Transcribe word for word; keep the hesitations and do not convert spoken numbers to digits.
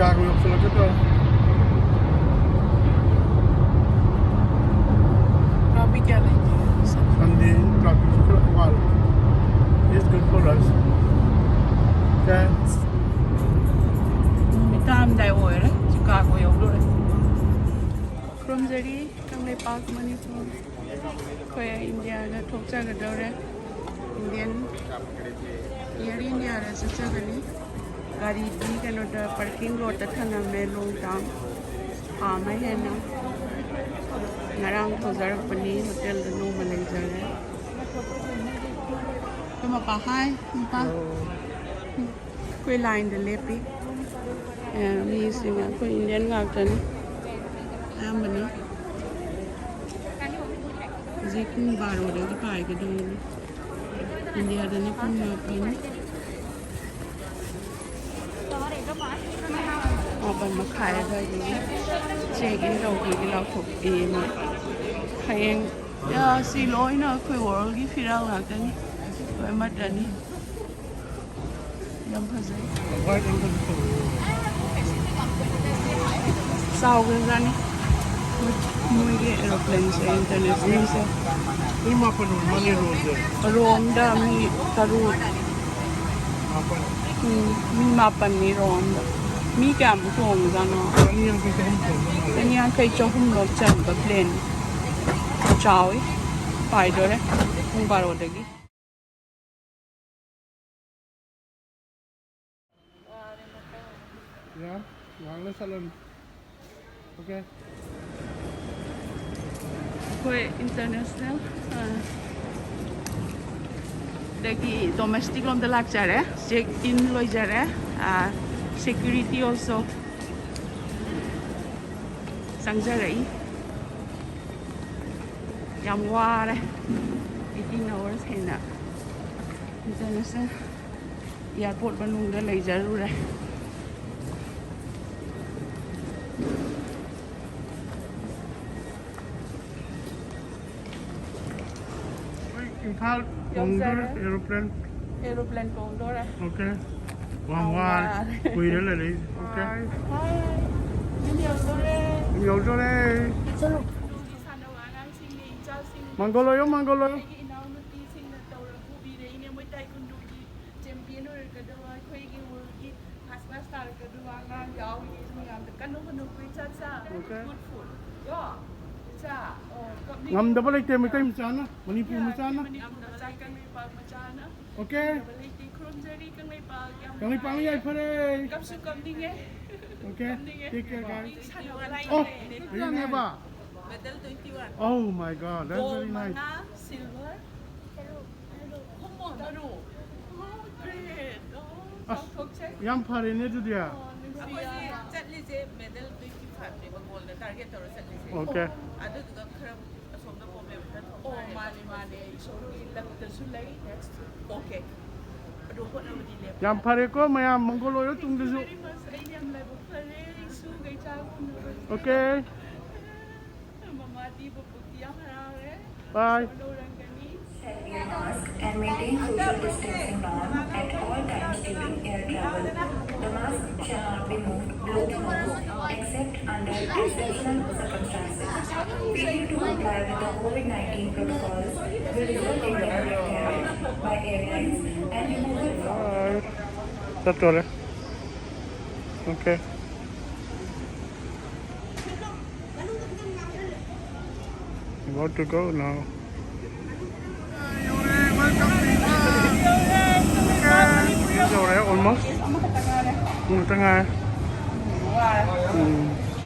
ꯀꯥꯡ ꯌꯧꯁꯤꯜꯂꯛꯀꯗꯧꯔꯦ꯫ ꯇ꯭ꯔꯥꯐꯤꯛ ꯀꯌꯥ ꯂꯩꯒꯦ? ꯁꯟꯗꯦ ꯇ꯭ꯔꯥꯐꯤꯛꯁꯨ ꯈꯔ ꯋꯥꯠꯂꯤ꯫ It's good for us. Okay. ꯅꯨꯃꯤꯠ ꯇꯥꯔꯝꯗꯥꯏ ꯑꯣꯏꯔꯦ, ꯆꯤꯀꯥꯒꯣ ꯌꯧꯗꯣꯔꯦ꯫ ꯈꯨꯔꯨꯝꯖꯔꯤ ꯀꯪꯂꯩꯄꯥꯛ ꯃꯅꯤꯄꯨꯔ꯫ ꯑꯩꯈꯣꯏ ꯏꯟꯗꯤꯌꯥꯗ ꯊꯣꯛꯆꯒꯗꯧꯔꯦ꯫ ꯏꯟꯗꯤꯌꯟ, ꯑꯦꯌꯔ ꯏꯟꯗꯤꯌꯥꯗ ꯆꯠꯆꯒꯅꯤ꯫ ꯒꯥꯔꯤꯗꯤ ꯀꯩꯅꯣꯗ, ꯄꯥꯔꯀꯤꯡ ꯂꯣꯠꯇ ꯊꯅꯝꯃꯦ꯫ ꯂꯣꯡ ꯇꯥꯝ ꯊꯥ ꯑꯃ ꯍꯦꯟꯅ꯫ ꯉꯔꯥꯡ ꯊꯧꯖꯔꯛꯄꯅꯤ꯫ ꯍꯣꯇꯦꯜꯗ ꯅꯣꯡꯃ ꯂꯩꯖꯔꯦ꯫ ꯑꯩꯈꯣꯏ ꯃꯄꯥ, ꯍꯥꯏ ꯃꯄꯥ꯫ ꯑꯩꯈꯣꯏ ꯂꯥꯏꯟꯗ ꯂꯦꯞꯄꯤ꯫ ꯑꯦ, ꯃꯤꯁꯤꯡ ꯑꯩꯈꯣꯏ ꯏꯟꯗꯤꯌꯟ ꯉꯥꯛꯇꯅꯤ ꯑꯌꯥꯝꯕꯅ꯫ ꯍꯧꯖꯤꯛ ꯄꯨꯡ ꯕꯥꯔꯣꯗꯒꯤ ꯄꯥꯏꯒꯗꯣꯏꯅꯤ꯫ ꯏꯟꯗꯤꯌꯥꯗꯅ ꯄꯨꯡ ꯃꯥꯄꯟ꯫ ꯃꯥꯄꯟ ꯃꯈꯥꯏ ꯑꯗꯨꯋꯥꯏꯗꯒꯤ ꯆꯦꯛ ꯏꯟ ꯇꯧꯕꯒꯤ ꯂꯥꯎꯊꯣꯛꯑꯦ ꯃꯣꯏ꯫ ꯍꯌꯦꯡ, ꯑ, ꯁꯤ ꯂꯣꯏꯅ ꯑꯩꯈꯣꯏ ꯋꯥꯔꯜꯒꯤ ꯐꯤꯔꯥꯜ ꯉꯥꯛꯇꯅꯤ꯫ ꯂꯣꯏ ꯑꯃꯠꯇꯅꯤ꯫ ꯌꯥꯝ ꯐꯖꯩ꯫ ꯆꯥꯎꯈ꯭ꯔꯖꯥꯠꯅꯤ꯫ ꯃꯣꯏꯒꯤ ꯑꯦꯔꯣꯄ꯭ꯂꯦꯟꯁꯦ, ꯏꯟꯇꯔꯅꯦꯁꯅꯦꯜꯁꯦ꯫ ꯃꯤ ꯃꯥꯄꯟ ꯑꯣꯏꯔ ꯃꯥꯜꯂꯦ ꯔꯣꯝꯁꯦ꯫ ꯔꯣꯝꯗ ꯃꯤ ꯇꯔꯨꯛ꯫ ꯃꯥꯄꯟ꯫ ꯎꯝ, ꯃꯤ ꯃꯥꯄꯟꯅꯤ ꯔꯣꯝꯗ꯫ ꯃꯤ ꯀꯌꯥꯃꯨꯛ ꯇꯣꯡꯉꯖꯥꯠꯅꯣ? ꯆꯅꯤꯌꯥꯡꯈꯩ ꯆꯍꯨꯝ ꯇꯣꯡꯕ ꯃꯥꯜꯂꯦ꯫ ꯆꯅꯤꯌꯥꯡꯈꯩ ꯆꯍꯨꯝꯃꯨꯛ ꯆꯟꯕ ꯄ꯭ꯂꯦꯟ꯫ ꯆꯥꯎꯋꯤ꯫ ꯄꯥꯏꯗꯣꯔꯦ ꯄꯨꯡ ꯕꯥꯔꯣꯗꯒꯤ꯫ ꯌꯥꯔꯦ, ꯉꯥꯏꯍꯥꯛ ꯂꯩꯔ ꯆꯠꯂꯅꯤ꯫ Okay꯫ ꯑꯩꯈꯣꯏ ꯏꯟꯇꯔꯅꯦꯁꯅꯦꯜ, ꯑ, ꯗꯒꯤ ꯗꯣꯃꯦꯁꯇꯤꯛ ꯂꯣꯝꯗ ꯂꯥꯛꯆꯔꯦ꯫ Check in ꯂꯣꯏꯖꯔꯦ꯫ ꯑ, security also ꯆꯪꯖꯔꯛꯏ꯫ ꯌꯥꯝ ꯋꯥꯔꯦ꯫ Eighteen hours ꯍꯦꯟꯅ ꯏꯟꯇꯔꯅꯦꯁꯅꯦꯜ ꯑꯦꯌꯥꯔꯄꯣꯔꯠ ꯃꯅꯨꯡꯗ ꯂꯩꯖꯔꯨꯔꯦ꯫ ꯏꯝꯐꯥꯜ ꯇꯣꯡꯗꯣꯔꯦ, ꯌꯧꯖꯔꯦ꯫ Aeroplane꯫ Aeroplane ꯇꯣꯡꯗꯣꯔꯦ꯫ Okay꯫ ꯋꯥꯔꯦ꯫ ꯀꯨꯏꯔꯦ ꯂꯩꯔꯛꯏꯁꯦ꯫ Okay꯫ ꯌꯨꯝ ꯌꯧꯗꯣꯔꯦ꯫ ꯌꯨꯝ ꯌꯧꯗꯣꯔꯦ꯫ ꯁꯥꯟꯅꯕ ꯑꯉꯥꯡꯁꯤꯡꯅꯦ, ꯏꯆꯥꯁꯤꯡ꯫ ꯃꯪꯒꯣꯜ ꯑꯣꯏꯌꯣ, ꯃꯪꯒꯣꯜ ꯑꯣꯏꯌꯣ꯫ ꯑꯩꯒꯤ ꯏꯅꯥꯎꯅꯨꯄꯤꯁꯤꯡꯅ ꯇꯧꯔ ꯄꯨꯕꯤꯔꯛꯏꯅꯦ꯫ ꯃꯣꯏ ꯇꯥꯏꯀꯨꯟꯗꯣꯒꯤ champion ꯑꯣꯏꯔꯛꯀꯗꯕ, ꯑꯩꯈꯣꯏꯒꯤ worldꯒꯤ first class ꯇꯥꯔꯛꯀꯗꯕ ꯑꯉꯥꯡ ꯌꯥꯎꯔꯤ꯫ ꯃꯌꯥꯝꯗ ꯀꯟꯅ ꯍꯣꯠꯅꯧꯀꯣ, ꯏꯆꯥ ꯆꯥ꯫ Okay꯫ Good food꯫ ꯌꯣ꯫ ꯏꯆꯥ꯫ ꯑꯣ, ꯀꯞꯅꯤꯡ-꯫ ꯉꯝꯗꯕ ꯂꯩꯇꯦ, ꯃꯩꯇꯩ ꯃꯆꯥꯅ, ꯃꯅꯤꯄꯨꯔ ꯃꯆꯥꯅ꯫ ꯉꯝꯗꯕ ꯂꯩꯇꯦ, ꯀꯪꯂꯩꯄꯥꯛ ꯃꯆꯥꯅ꯫ Okay꯫ ꯉꯝꯗꯕ ꯂꯩꯇꯦ꯫ ꯈꯨꯔꯨꯝꯖꯔꯤ ꯀꯪꯂꯩꯄꯥꯛ꯫ ꯌꯥꯝ ꯀꯪꯂꯩꯄꯥꯛꯅ ꯅꯨꯡꯉꯥꯏ꯫ ꯌꯥꯏꯐꯔꯦ꯫ ꯀꯞꯁꯨ ꯀꯞꯅꯤꯡꯉꯦ꯫ Okay꯫ ꯀꯞꯅꯤꯡꯉꯦ꯫ Take care, guys꯫ ꯁꯥꯟꯅꯕ ꯂꯥꯏꯔꯤ꯫ Oh, ꯀꯌꯥꯅꯦꯕ? Medal twenty one꯫ Oh my God, that's gold very nice꯫ ꯃꯉꯥ, silver꯫ ꯇꯔꯨꯛ꯫ ꯇꯔꯨꯛ꯫ Oh, great꯫ Oh, ꯑꯁ, ꯆꯥꯎꯊꯣꯛꯆꯩ꯫ ꯌꯥꯝ ꯐꯔꯦꯅꯦ ꯑꯗꯨꯗꯤ꯫ ꯑꯣ, ꯅꯨꯡꯁꯤ ꯑꯩꯈꯣꯏꯁꯦ ꯌꯥꯝꯅ꯫ ꯆꯠꯂꯤꯁꯦ medal twenty five ꯅꯦꯕ goldꯅ target ꯇꯧꯔ ꯆꯠꯂꯤꯁꯦ꯫ Okay꯫ ꯑꯗꯨꯗꯨꯒ ꯈꯔ ꯑꯁꯣꯝꯗ ꯄꯣꯝꯃꯦꯕ ꯈꯔ ꯊꯣꯛ ꯑꯣ, ꯃꯥꯅꯦ, ꯃꯥꯅꯦ꯫ ꯏꯁꯣꯔꯒꯤ ꯂꯛꯇꯁꯨ ꯂꯩ꯫ Okay꯫ ꯑꯗꯨ ꯍꯣꯠꯅꯕꯗꯤ ꯂꯦꯞꯄ ꯌꯥꯝ ꯌꯥꯗꯦ꯫ ꯐꯔꯦꯀꯣ ꯃꯌꯥꯝ, ꯃꯪꯒꯣꯜ ꯑꯣꯏꯔꯣ ꯇꯨꯡꯗꯁꯨ꯫ Thank you very much꯫ ꯑꯩꯗꯤ ꯌꯥꯝ ꯂꯥꯏꯕꯛ ꯐꯔꯦ, ꯏꯁꯨ ꯀꯩꯆꯥ ꯎꯅꯕꯁꯦ꯫ Okay꯫ ꯃꯃꯥꯗꯤ ꯕꯕꯨꯛꯇꯤ ꯌꯥꯝ ꯍꯔꯥꯎꯔꯦ꯫ Bye꯫ ꯏꯁꯣꯔ ꯂꯧꯔꯝꯒꯅꯤ꯫ Wear mask and maintain social distancing norm at all times during air travel. The mask shall not be moved below the nose except under exceptional circumstances. Failure to comply with the COVID nineteen protocols will result in your carriage by airlines and removal from ꯆꯠꯇꯣꯔꯦ꯫ Okay꯫ About to go now. ꯌꯧꯔꯦ, almost꯫ ꯑꯃꯈꯛꯇ ꯉꯥꯏꯔꯦ꯫ ꯎꯝ꯫